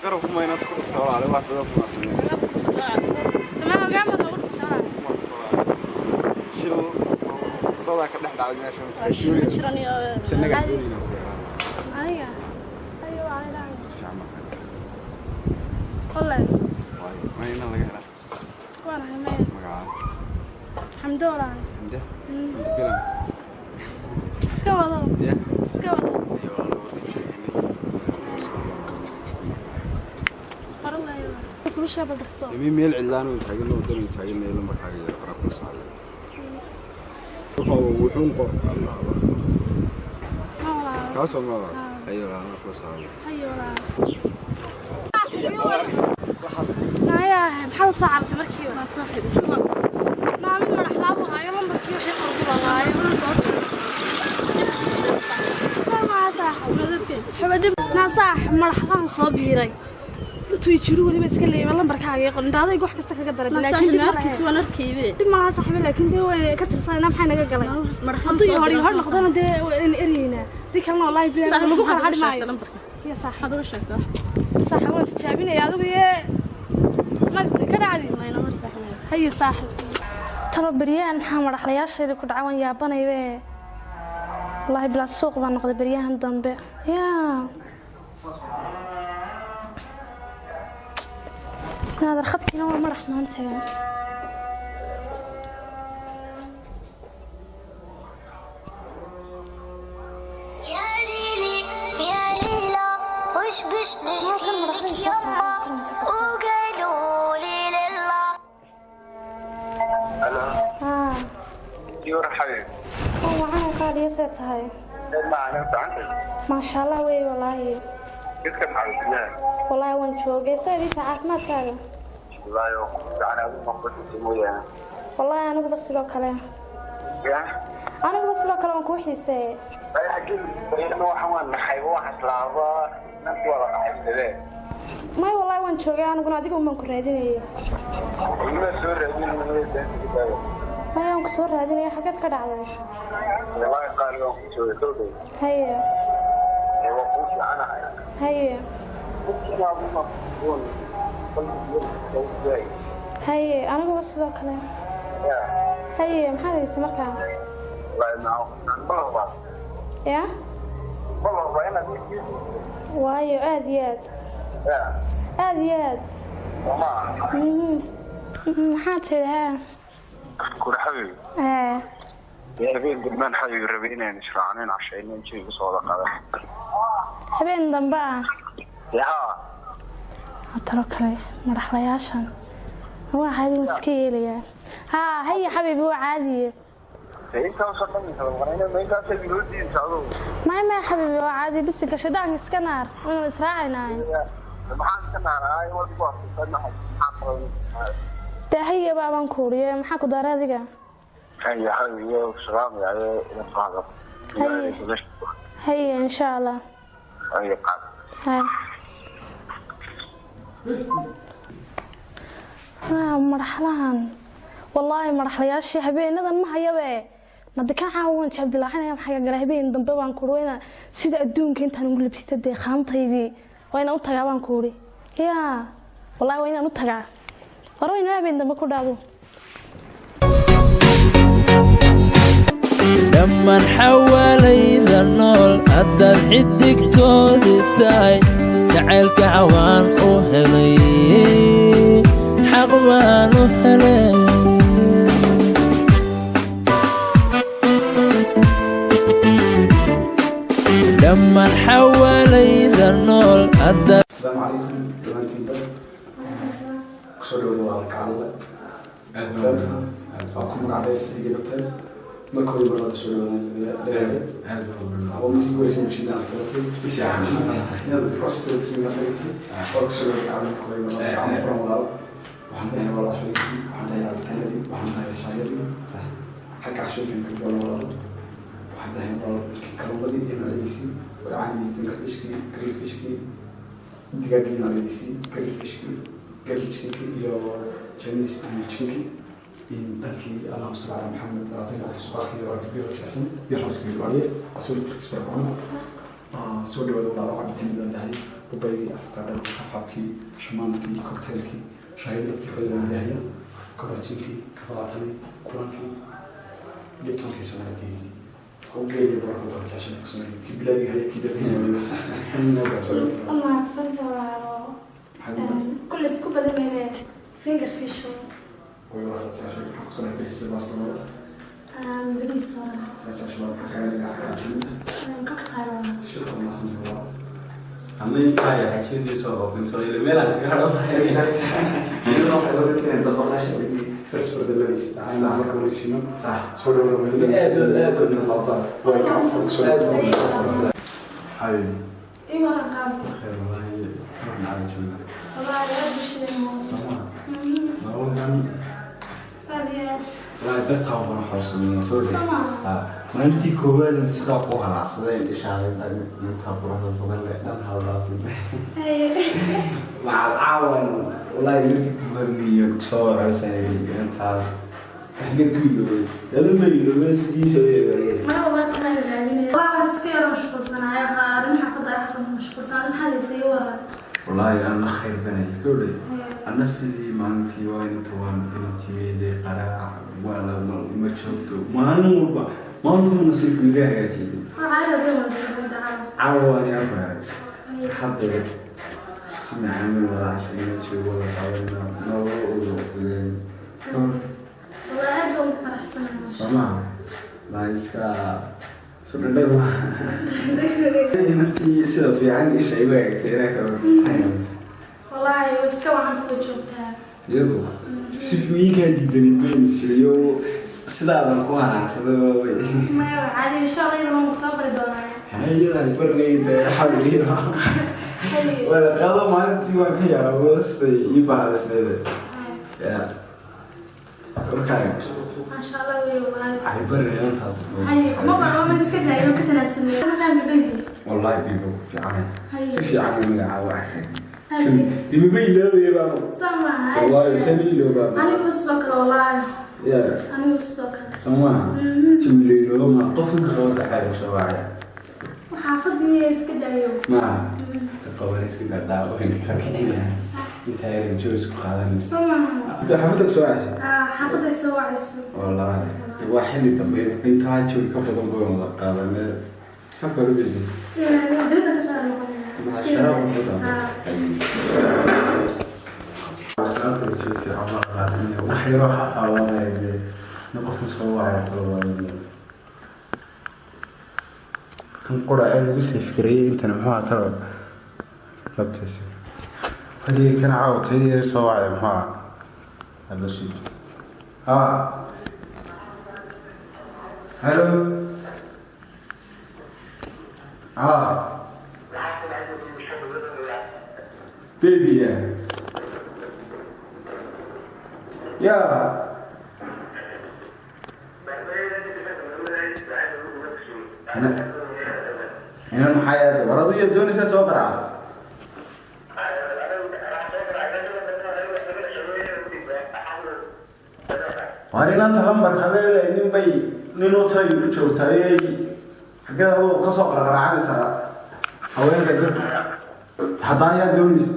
Sarafku ma inaad ku dhufto, walaale, wax badan kuma sameyn. Dhammaan ogaama loogu dhufta, walaal. Shil dadaa ka dhex dhacay meesha. Ma jiran iyo Jannaga doonayna. Aniga ayo walaal dhacan. Wallahi. Waayo, ma ina laga helaa? Waan ahay, maya. Magaca? Xamdo, walaal. Xamde? Xamde Bilan. Iska wado. Ya. Iska wado. Iyo walaalo, wada sheeganay. Qoran lahayd kulushaa, bal dhaqso. Imi meel cidlaan oo taagan, oo wadan taagan, lambarkaaga yar qara ku saaray. Wuxuun qor Allah. Ma walaal. Kaasoo ma walaal. Ayo walaal, ku saaray. Hayo walaal. Naya, maxaa la soo carartay markiiba? Waa saaxiib. Naa mid madax laabu hayo, lambarkii wixii qorbu laayo. Saa maaha, saaxib. Naa saaxib, madaxlahan soo biiray intuu jiro weliba iska leeyay lambarkaaga ii qor, inta adayg wax kasta kaga daray. Laakiin laakiin dib ma naarkiis lahayn. Waan arkaybe. Dib malaha, saaxiibe, laakiin dee way ka tirsanayna, maxay naga galay hadduu iyo hor iyo hor noqdona? Dee waan eryeynaa, dii kalena wallaahi bilahi Saaxiib, lagu kala maxaad hadhi uga maayo. sheegtay lambarka? Iyo saaxib. Maxaad uga sheegtay wax? Saaxib, waan tijaabinaya adigu iyo ma ka dhacdi. Layna mar, saaxiib. Haye saaxib, talo beryahan maxaa madaxlayaashayda ku dhaca? Waan yaabanaybe, wallaahi bilaa suuq baan noqday beryahan dambe. Yaa naadar, khadkiina waa madax maanta. يا ليلي يا ليلى وش بش نشكيلك يما وقالوا لي لله. الو. Haa. يور حبيبي. Waxaan qaadiya, see tahay? ما انا عندك. Maasha Allah wey, wallaahi. كيف حالك؟ Wallaahi waan joogay, saadiisa caafimaadkaaga? والله انا ما كنت سمويا. Wallaahi aniguba sidoo kale. يا. Aniguba sidoo kale waan kuu xiiseeyey. اي حاجه انه waxaan naxay, wax islaaba naftu wada qaxaysadee. May, wallaahi waan joogay aniguna, adiga un baan ku raadinayay. Ima soo raadin. May, waan ku soo raadinaya, xaggeed ka dhacday? والله qaali waan ku joogay soo. Haye. Waa ku fiicanahay. Haye. Haye, aniguba sidoo kale. Haye, maxaad haysay markaa? Ya, waayo aad iyo aad, aad iyo aad. Maxaad tidhi haa? Kura xabiib. Ee. Habeen dambaan xabiib rabay inaan israacnayn, cashayno, jawiga soo wada qaadan. Habeen dambe ah? Yaa. Talo kale madaxlayaashan waa caadi, waan iska yeelayaa. Haa, haye xabiibi, waa caadiye. Intaasoo dhan kala maqnayna, ma intaasay loo diidaysa adugu? Maya maya xabiibi, waa caadi, bisinka shaydaanka iska naar, waynu israacaynaa. Maxaan iska naaraay? Wad ku afurtay, maxaa qaban? Dee haye baabaan kuuriye, maxaa ku daaray adiga? Haye xabiib, iyo salaamaya ila socda. Haye. Haye, insha Allah. Haye qaad. Haye. Marxalahan wallaahi marxalayaashii habeenadan ma hayabe, madikaan caawa waan jaabdilaacinaya, maxaa galay? Habeen dambe baan kuuri waa inaan sida adduunka intaan ugu labista, dee qaamtaydii waa inaan u tagaa baan kuuri. Yaa, wallaahi waa inaan u tagaa hore, waa inaan habeen dambe ku dhaado. Dhammaan xawaalayda nool haddaad xidigtoodii tahay, jacaylka xawaan u helay, xaq baan u helay. Dhammaan xawaalayda nool haddaad Asalaamu calaykum dhammaantiinba, kusoo dhawaada walaalka Alle. Waa ku magacday Sidiga Hotel. Markooda marwada soo dhawaadaan leeyahay ama markii ugu horreysay mashiinada qabatay si fiican inaad cusubta waa kusoo dhawaada caalamkooda gacmo furan. Walaal, waxaan leeyahay walaal cashooyinkii, waxaan leeyahay cabitaanadii, waxaan leeyahay shaayadii. Xagga cashooyinkan ka doona walaal, waxaan leeyahay walaal kalluumadii iyo noocyadiisii oo caadi, fingerfishkii, grillfishkii, digaagii noocyadiisii, grillfishkii, grill chickenkii iyo Chinese chickenkii, dhankii allahuma salli calaa Maxamed, dhinaca suqaarkii oo dhibyo jilicsan iyo rooskii hilib adhiye asoo laftirkiisa waa cuna. Soo dhawaada walaalo, cabitaan badan tahay, babaygii, afkaadhadii, xabxabkii, shamaamkii, cocktailkii, shaahida laftirkooda baan dahaya, kabajinkii, kabalaatadii, kulankii, Liptonkii, somaalitii geeliyo barka bartaashan ku sameeyay, kii bilaadiga haya, kii dabinaya. Mahadsanta walaalo. Kulle isku badanayne finger fish. Bariis walaalo, cocktail walaalo. Ama intaa xashadiisa oo finsooyle meel aan kaga hadho. First for the ladies. Sax. Soo dhawaada. Aad aad aad. Xabiib. Ii waran qaab. Khayr wallahi, waxaan caadi joognaa. Walaalo, aad u shidan. Soomaa nololkan. Aad iyo aad. Wallahi dartaa baan xasuusanaa soo. Soomaa. Maalintii koowaad sidaa ku halaacsaday ishaaday intaa quruxda badan leh dhan halaafin. Haye. Waxaad caawan wallahi markii ku hormiyo soo wacaysanay intaa xageed ku iloobay, adun ba iloobay sidiisa u eegay. Maya wallahi, kuma raadinaya. Waa iska yara mashquulsanaayo, waxaa arrin xaafadda ay xasan ku mashquulsanaa. Maxaa laysay waran? Wallaahi ana khayr banay kowdhay, ana sidii maalintii waa inta waan intimeeday qaraac waa la ma joogto maalin walba, maanta nasiibku iga hagaajiyay. Waxaa caadi hadii wada joogta caawa. Caawa waan yaa ku helay hadda, si macaan wada cashayna, joogo, wada qaadanaa, nolol uga qudeen. Wallahi aad baan ugu faraxsanahay. Soo maha maa iska soo dhadhag ma inantii sida fiican isha igu hagaagtay inaa ka. Wallahi iska waxaan kuwa joogtaa. Iyadu si miinkaa diidanin bayn isiriyo sidaadan ku hanaacsaday way. Maya, waa caadi, insha Allah iyadana waan kusoo bari doonaa. Iyadan barnayda xawiyo. Haye. Wala qado maalintii waan ka yaabay siday ii bahdaysnayda ya warkaaga. Maasha Allah wey wallahi. Ay barnay inantaas. Haye, kuma baro, ma iska daayo, ka tanaasulnay. Ma fahmi baby. Wallahi bibo fiican. Haye. Si fiican u magacaabo arkay. Haye. Imaba iloobaya baanu. Sama. Wallahi san iloobaa. Anigu sidoo kale wallahi. Ya. Anigu sidoo kale. Soo maaha jimliilooma qof inta qabada xeer soo wacaya. Xaafadii iska daayo. Maaha qabanaysa daawayn ka kicinaya intaa yar joos ku qaadanaysa. Soo maaha. Inta xaafadda ku soo wacaysa. Ah, xaafadday soo wacayso. Wallaahi waa xilli dambe, intaa jawi ka badan bay wada qaadanee xabka loo jeedo. Dibadda ka soo noqonaya. Sharaab ku qaadan salaanta, jawi fiican baa qaadanaya, wax yaroo xafaawanayo dee nin qofku soo wacaya kala waayo kan qura ee lagu sii fikirayay intan muxuu ahaa talo labtiisa haligii kan caawa tayadii soo wacay muxuu ahaa hadla sii ha. Hello, ha baby, ya ya ina maxaa yaada war adiyo doonaysaa soo qaraaca. Waar inanta lambarka leedahay nin bay nin u tay u joogtaayey, xaggeed aduu ka soo qarqaraacanaysaa haweenka dadka haddana yaa doonaysa.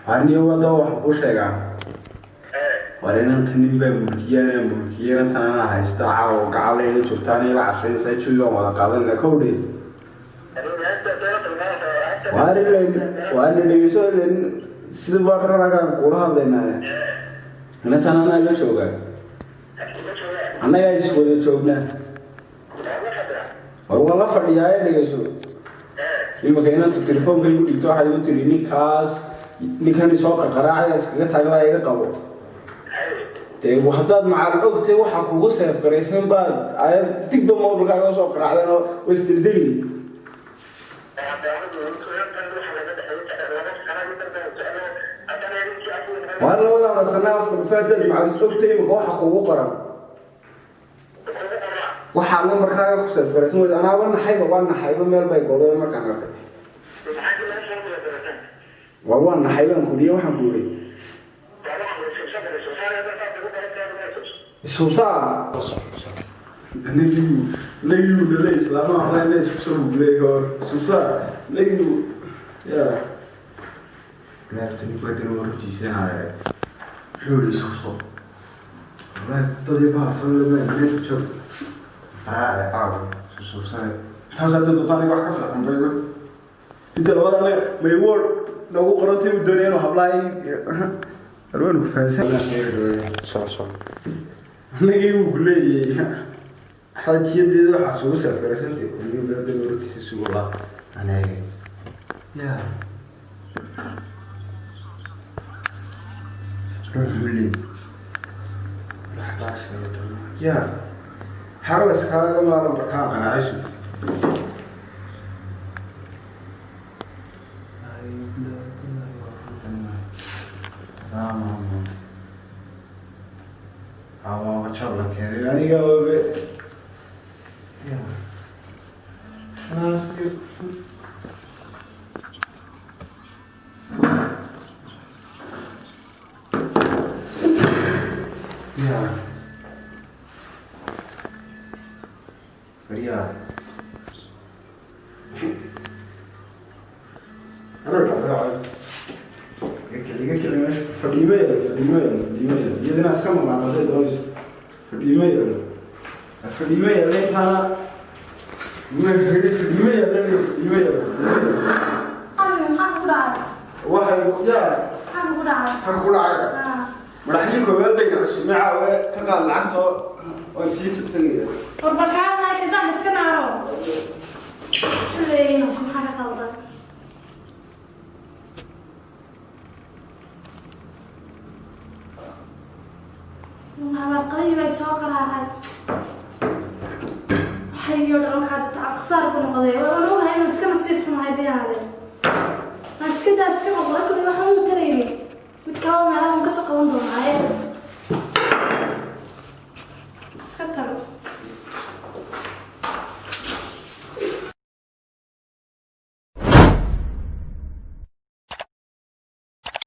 Waarniyo wada waxaan kuu sheegaa, waar inanta nin baa mulkiya, anaa mulkiya inantan, anaa haysta caawa gacalayna joogtaan ila cashaynaysaa, jawi baan wada qaadanayna kowdhe. Waar dhegeyso, sida baan raragaan kuula hadlaynaa, inantan anaa la joogaa, annagaa is wada joognaa. War waan la fadhiyaa ee dhegeyso, imika inantu telefoonka igu dhigto waxay igu tiri ninkaas ninkani soo qarqaraacaya iskaga taaglaa iga qabo. Dee haddaad macal ogtay waxa kugu seef garaysan baad ayad digba mobilkaaga soo qaraacdan oo way isdildilni. Waa labadaada sana afka dhufaadaad macal is ogtay imika waxa kugu qoran waxaa lambarkaaga ku seef garaysan weyda. Anaaba naxayba, waa naxayba, meel bay goodeen markaan arkay. War waa naxay baan kuuriye, waxaan kuuriyey. Isubsaa. Negiyu nale islaamaha wallahi ne isku soo bugley hor. Isubsaa. Negiyu. Ya. Laabta ninku haddana waa runtiisa wuxuu yidhi isku soo. Wallahi dad iyo bahal soo leeyahay meel joog. Qaraace caawa isku suubsane. Taas hadda doontaan aniga wax ka fiican bay. Inta labada anaga may word nagu qorantay uu doonaya inuu hablahay. Arwaan ku fahansan. Soco soco. Anagii wuu ku leeyahay. Xaajiyadeeda waxaa sugu saafgaraysantay. Ninku haddana waa runtiisa sugu laa. Anaga. Yaa. Ruux leeyahay. Ya. Xaro iskaaga maalan barkaan qanacaysu. Aniga wabe. Ya. Fariyaa. Anuu dhacday. Iga keli meesha fadhiimo yaalo, fadhiimo yaalo, fadhiimo yaalo. Iyadana iska maqnaata hadday doonayso. Fadhiimo yaalo. Fadhiimo yaalo intaana fadhiimo yaalo, fadhiimo yaalo. Maxaa ku dhacay? Waxay yaa Maxaa ku dhacay? maxaa ku dhacay? Madaxdii koowaad bay cusubnay caawe ka qaad lacagta oo sii tagaya. Warbarkaada shidaan iska naaro. Xuleeyna maxaa ka qaldan? Habarqadii bay soo qaraacay. Waxay iyo dhalkaada tacaqsaar ku noqday. Waan ogahay inaan iska nasiib xumahay diyaale. Aan iska daa iska noqday kulli waxaan u taraynin. Mid kaloo meelaha ka soo qaban